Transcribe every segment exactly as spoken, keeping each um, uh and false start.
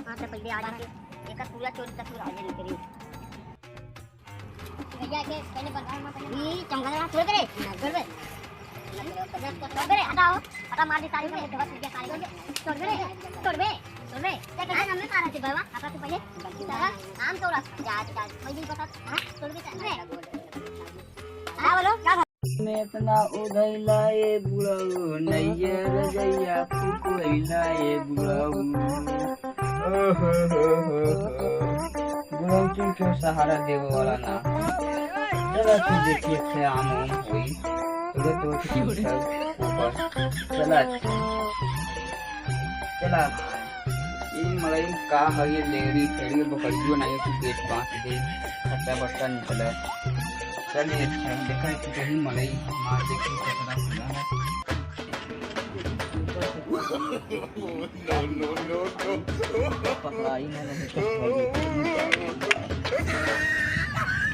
यहाँ से पहले आ जाके एक पूरा चोरी का पूरा आ जाए करी। भैया के पहले बंगाल में पहले ई चमगादड़ छोड़ दे रे, छोड़ दे। छोड़ दे रे, हटाओ, हटा, मार दे सारे को, दबा दे सारे को। छोड़ दे रे, छोड़ दे, छोड़ दे। क्या कहते हैं, हमने कहा रहते बाबा, हटा तू पहले। सारा नाम तो रख, जा, जा, कोई नहीं पता, हाँ, छोड़ दे, चल। हाँ, बोलो, क्या में इतना उधैला ए बुढ़ऊ, नैया रजैया फुकैला ए बुढ़ऊ। ओहो हो हो हो। बुढ़ऊ तुम क्यों सहारा देवे वाला ना? चला तू देखिए थे आम उम होई। तुरंत उठ के उठल ऊपर। चला अच्छा। चला। ई मड़ई में का है, ये लेड़ी टेड़ी बकरियो ना, ये तू पेट बांध दे, खट्टा बट्टा निकले। चल ये अच्छा, देखा है तू कहीं मड़ई मार देखी कितना खुला है। No, no, no, no। पकड़ाई ना, नहीं तो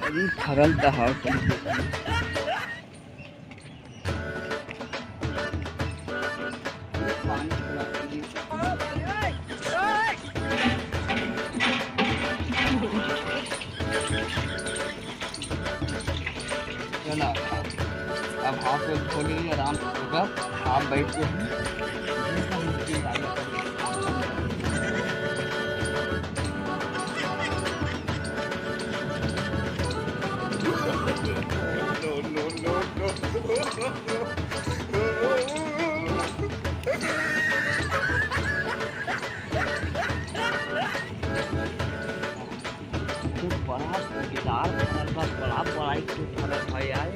अभी फरल तो है, कम से कम। चला, अब हाथ पैर धो ली, आराम से होगा। आप बैठ के खूब बड़ा गिटार फरल बा, बड़ा, बड़ा एक ठो फरल बा यार।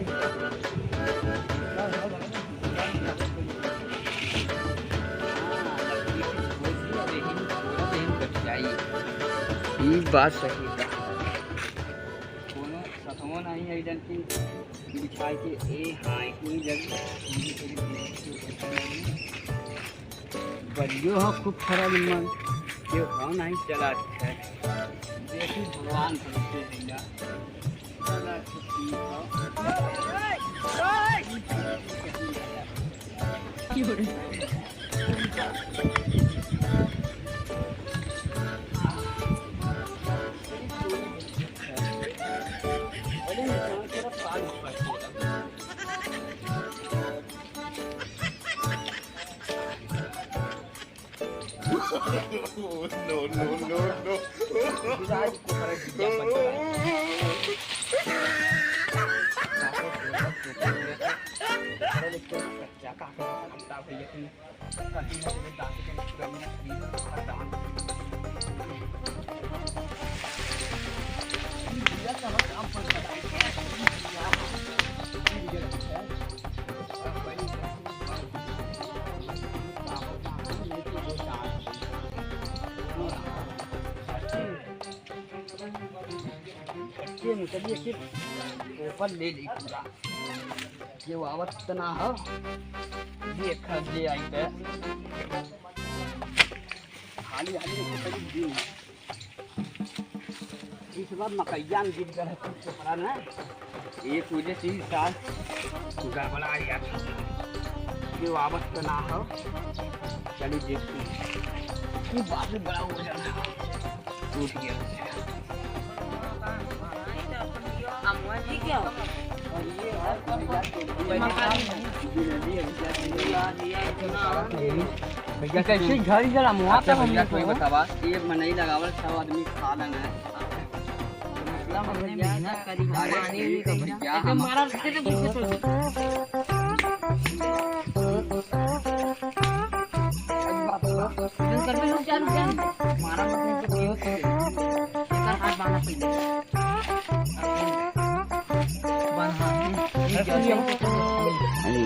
ई बात सही बा। कोनो सतवो नहीं है डंटी बिछाए के, ए हाँ, कोई जगह बलियो हो खूब फरल मन, केहू हो नहीं चला अच्छा है। देखी भगवान भरोसे भैया। चला अच्छा ठीक हो। No, no, no, no। ये निकलिए कि ऊपर ले ली पूरा। ये आवत तना हो, ये खा ले आई बे। हाली हाली ऊपर गिर। इस बार मकैया में गिर गए हैं कुछ टुकड़ा ना, एक वजह से ही साल गड़बड़ा गया। ये आवत तो ना हो, चलिए देखते हैं। ये बाप रे, बड़ा हो जाना, टूट गया। भैया कैसे घर जरा मुआ भैया, तब हम भैया, लोग कोई को बतावा, ये मनई लगावल, सब आदमी खा लेना है। मतलब, हमने मेहनत करी, अरे, पानी भी ठीक है करी। भैया, लेकिन हम मारा, फिर तो कुछ इधर कर भी लोग चालू कर। मारा, मतलब, तो दियो से। इधर हाथ बांधा पहले। बांधा। हाँ जी।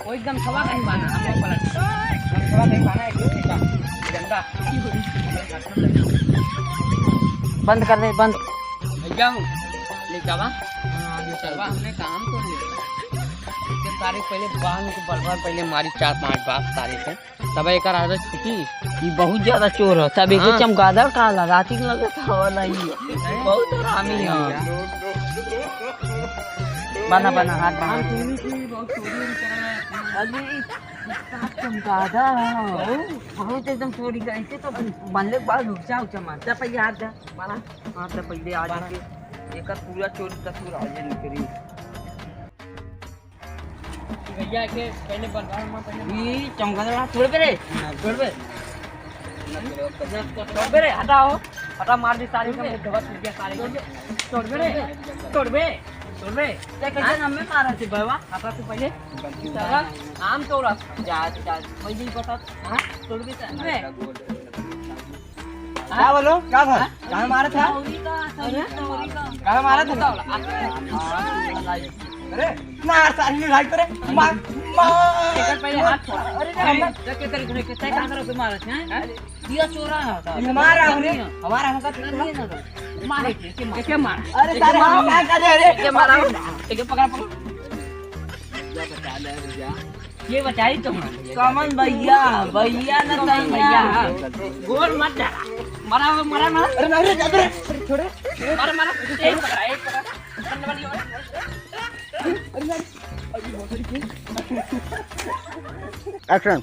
वो एकदम सवा कहीं बाना, हम लोग पलट। हम सवा कहीं बाना, एक दो घंटा। गंदा। बंद कर दे, बंद। भैया हो, ले जावा। हाँ, ये चलवा, हमने काम तो ले। इसके सारे पहले बांध के बलवा पहले मारी चार पांच बार सारे से। तब एकर आदत छूटी। ई बहुत ज्यादा चोर है। तब एके हाँ। चमगादड़ का लगा, राती के लगे तो हवा नहीं है। बहुत हरामी है। बना, बना, हाथ बना। हम सुनी थी, बहुत चोरी उरी करे हैं। अरे, सात चमकादा। ओ, बहुत एकदम चोरी का, ऐसे तो बनले के बाद ऊंचा ऊंचा मारता। पहले हाथ जा, मारा, हाथ जा पहले आ जाके। एकर पूरा चोरी का चोर आज निकली। भैया के पहले बनवा, पहले ई चमकादा, छोड़ बे रे, छोड़ बे। छोड़ बे रे, हटाओ, हटा, मार दी सारी का मुंह धवा टूट गया सारे का। छोड़ बे रे, छोड़ बे। सुन रे, ते कैसे हाँ? हमें मारा थे बाबा? हटा तू पहले। साला, आम तोड़ा। जा, जा, पहले ही बता। हाँ? तोड़ भी कर। अबे। क्या बोलो? क्या था? हाँ? कहाँ मारा था? सौरी का, सौरी, अरे? सौरी का। कहाँ मारा था? बताओ, अरे, ना, सारी नहीं भाई करे। मार, मार। एक बार पहले हाथ छोड़। अरे, अरे, अरे, अंदर। देख के तेरे घरे के, तय कहाँ करो के मारा था, हैं? हाँ? दिया चोरा है। ये मारा हमने, हमारा हमका नहीं है ना। मारे, कैसे मार? कैसे मार? अरे कैसे सारे मार? हम क्या कर रहे हैं? कैसे मारा? कैसे पकड़ा, पकड़ा? ये बचाई तो। कमल भैया, भैया ना कमल भैया। गोल मत डरा। मारा, मारा, मारा। अरे, अरे, अरे, अरे, छोड़े। मारा, मारा। एक पकड़ा, एक पकड़ा। बंद वाली और। अरे, अरे, अरे, बहुत सारी। Action।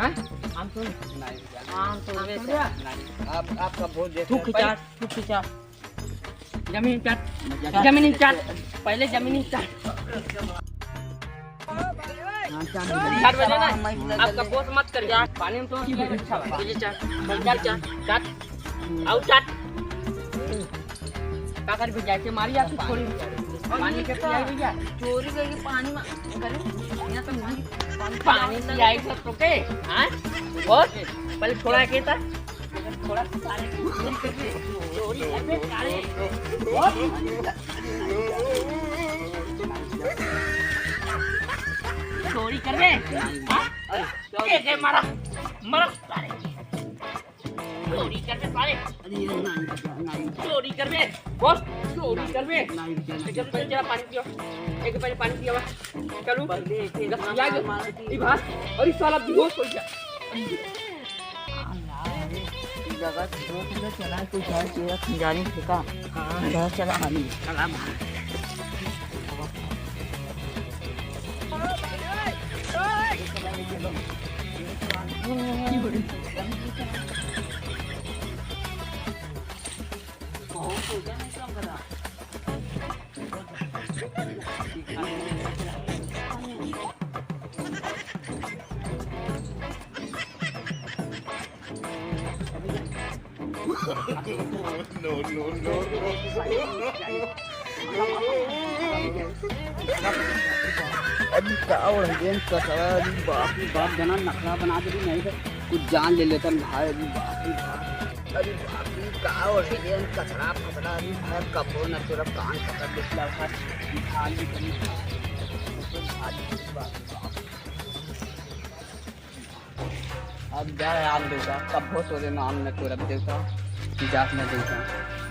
हाँ? आम तो नहीं। आम तो नहीं। नहीं। आप, आपका बहुत देख तू रहे हैं। खिंचा, तू खिंचा। जमीन चाट, जमीन चाट, पहले जमीन चाट। हाँ, चाट। चाट बजे ना, आपका boss मत करिए। पानी में तो अच्छा बा। ये चाट, चाट, चाट, चाट, आओ चाट। का कर भैया, के मारी आप थोड़ी। पानी के पियाई भैया। चोरी करके पानी मा-, करे? यहाँ तो पानी, पानी पानी पियाई सब तो के, हाँ? और पहले थोड़ा के था। थोड़ा सारे चोरी करबे, चोरी करबे सारे। चोरी करबे, हाँ? ए, ए, मारा, मारा सारे। चोरी करबे सारे। अरे, ये नहीं, नहीं। चोरी करबे, boss, चोरी करबे। नहीं, नहीं। एक पहले जरा पानी पियो, एक पहले पानी पियो। चलू, पहले एक गस पिया गयो। मार दी। ई भाग, अरे साला बेहोश हो गया। जगह रोक के चला, कोई घर के खंजानी फेंका। हाँ। घर चला, हाली। चला भाई। No, no, no, no। अभी का ओढ़ेन कचरा, अभी बाप रे बाप, जना नखरा बना दे, नहीं तो कुछ जान ले लेतन भाई, अभी बाप रे बाप। अरे बाप रे, का ओढ़ेन कचरा फचरा, अभी भाई कपड़ो न तोरा कान पकड़ ले, लड़का खाली बनी। अब जा यार देवता, कब्बो तोरे नाम न तोरब देवता, जात न देवता।